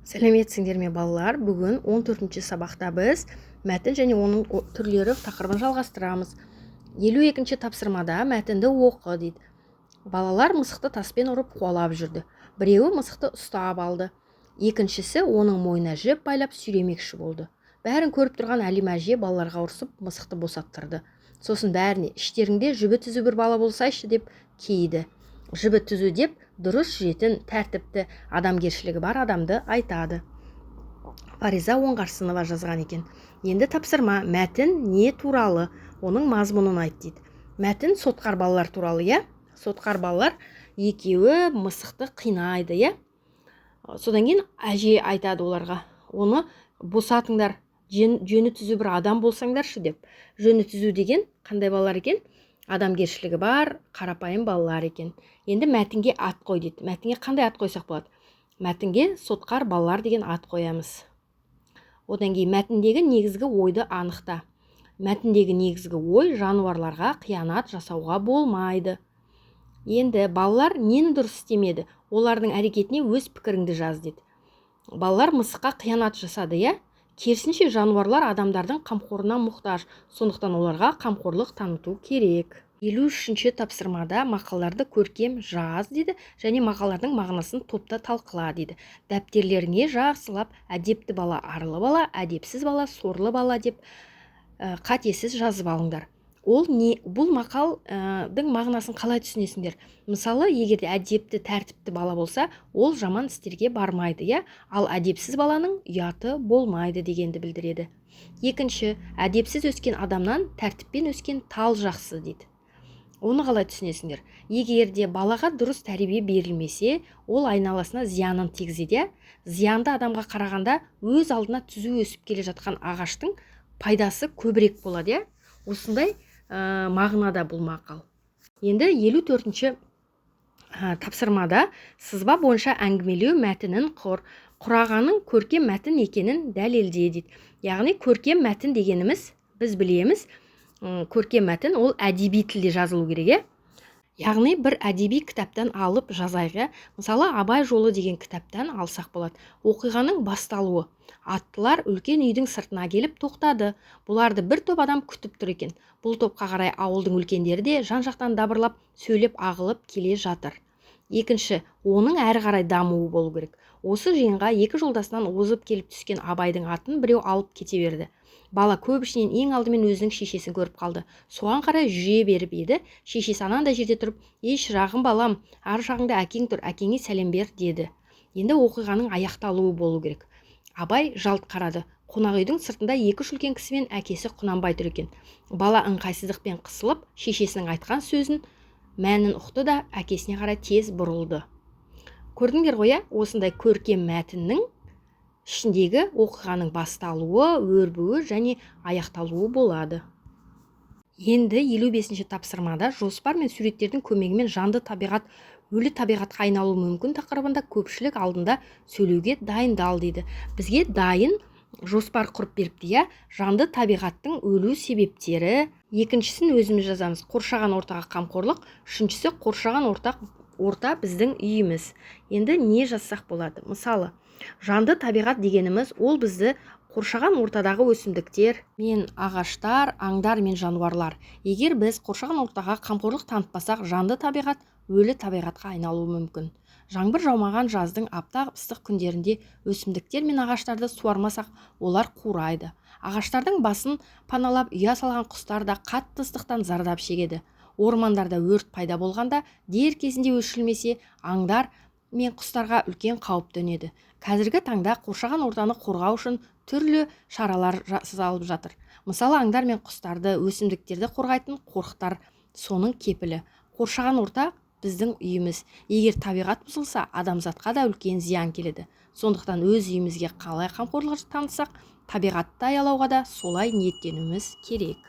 Сәлеметсіңдер ме, балалар! Бүгін 14-ші сабақта біз мәтін және оның түрлері тақырыбын жалғастырамыз. 52-ші тапсырмада мәтінді оқы дейді. Балалар мысықты таспен ұрып қуалап жүрді. Біреуі мысықты ұстап алды, екіншісі оның мойнына жіп байлап сүйремекші болды. Бәрін көріп тұрған Әлима әже балаларға ұрсып, мысықты босаттырды. Сосын бәріне: «Іштеріңде жібі түзу бір бала болсайшы», – деп кейіді. Жібі түзу деп дұрыс жүретін, тәртіпті, адамгершілігі бар адамды айтады. Фариза Оңғарсынова жазған екен. Енді тапсырма: мәтін не туралы, оның мазмұнын айт дейді. Мәтін сотқар балалар туралы, иә. Сотқар балалар екеуі мысықты қинайды, иә. Содан кейін әже айтады оларға: «Оны босатыңдар, жөні түзу бір адам болсаңдаршы», – деп. Жөні түзу деген қандай балалар екен? Адамгершілігі бар, қарапайым балалар екен. Енді мәтінге ат қой дейді. Мәтінге қандай ат қойсақ болады? Мәтінге «Сотқар балалар» деген ат қоямыз. Одан кейін мәтіндегі негізгі ойды анықта. Мәтіндегі негізгі ой: жануарларға қиянат жасауға болмайды. Енді балалар нені дұрыс істемеді? Олардың әрекетіне өз пікіріңді жаз дейді. Балалар мысыққа қиянат жасады, иә. Керісінше, жануарлар адамдардың қамқорына мұқтаж, сондықтан оларға қамқорлық таныту керек. 53-ші тапсырмада мақалдарды көркем жаз дейді және мақалдардың мағынасын топта талқыла дейді. Дәптерлеріңе жақсылап «Әдепті бала – арлы бала, әдепсіз бала – сорлы бала» деп қатесіз жазып алыңдар. Ол не? Бұл мақалдың мағынасын қалай түсінесіңдер? Мысалы, егер де әдепті, тәртіпті бала болса, ол жаман істерге бармайды, иә. Ал әдепсіз баланың ұяты болмайды дегенді білдіреді. Екінші, әдепсіз өскен адамнан тәртіппен өскен тал жақсы дейді. Оны қалай түсінесіңдер? Егер де балаға дұрыс тәрбие берілмесе, ол айналасына зиянын тигізеді, иә. Зиянды адамға қарағанда өз алдына түзу өсіп келе жатқан ағаштың пайдасы көбірек болады, иә. Осындай мағынада бұл мақал. Енді 54-ші тапсырмада сызба бойынша әңгімелеу мәтінін құр. Құрағаның көркем мәтін екенін дәлелде дейді. Яғни көркем мәтін дегеніміз, біз білеміз, көркем мәтін ол әдеби тілде жазылу керек, иә. Яғни бір әдеби кітаптан алып жазайық, иә. Мысалы, «Абай жолы» деген кітаптан алсақ болады. Оқиғаның басталуы. Аттылар үлкен үйдің сыртына келіп тоқтады. Бұларды бір топ адам күтіп тұр екен. Бұл топқа қарай ауылдың үлкендері де жан жақтан дабырлап сөйлеп, ағылып келе жатыр. Екінші, оның әрі қарай дамуы болу керек. Осы жиынға екі жолдасынан озып келіп түскен Абайдың атын біреу алып кете берді. Бала көп ішінен ең алдымен өзінің шешесін көріп қалды. Соған қарай жүре беріп еді, шешесі анандай жерде тұрып: «Ей, шырағым, балам, ар жағыңда әкең тұр, әкеңе сәлем бер», – деді. Енді оқиғаның аяқталуы болу керек. Абай жалт қарады. Қонақ үйдің сыртында екі үш үлкен кісі мен әкесі Құнанбай тұр екен. Бала ыңғайсыздықпен қысылып, шешесінің айтқан сөзін мәнін ұқты да, әкесіне қарай тез бұрылды. Көрдіңдер ғой, иә? Осындай көркем мәтіннің ішіндегі оқиғаның басталуы, өрбуі және аяқталуы болады. Енді 55-ші тапсырмада жоспар мен суреттердің көмегімен «Жанды табиғат өлі табиғатқа айналуы мүмкін» тақырыбында көпшілік алдында сөйлеуге дайындал дейді. Бізге дайын жоспар құрып беріпті, иә. Жанды табиғаттың өлу себептері. Екіншісін өзіміз жазамыз: қоршаған ортаға қамқорлық. Үшіншісі: қоршаған орта біздің үйіміз. Енді не жазсақ болады? Мысалы, жанды табиғат дегеніміз ол бізді қоршаған ортадағы өсімдіктер мен ағаштар, аңдар мен жануарлар. Егер біз қоршаған ортаға қамқорлық танытпасақ, жанды табиғат өлі табиғатқа айналуы мүмкін. Жаңбыр жаумаған жаздың аптап ыстық күндерінде өсімдіктер мен ағаштарды суармасақ, олар қурайды. Ағаштардың басын паналап ұя салған құстар да қатты ыстықтан зардап шегеді. Ормандарда өрт пайда болғанда, дер кезінде өшірілмесе, аңдар мен құстарға үлкен қауіп төнеді. Қазіргі таңда қоршаған ортаны қорғау үшін түрлі шаралар жасалып жатыр. Мысалы, аңдар мен құстарды, өсімдіктерді қорғайтын қорықтар соның кепілі. Қоршаған орта – біздің үйіміз. Егер табиғат бұзылса, адамзатқа да үлкен зиян келеді. Сондықтан өз үйімізге қалай қамқорлық танытсақ, табиғатты аялауға да солай ниеттенуіміз керек.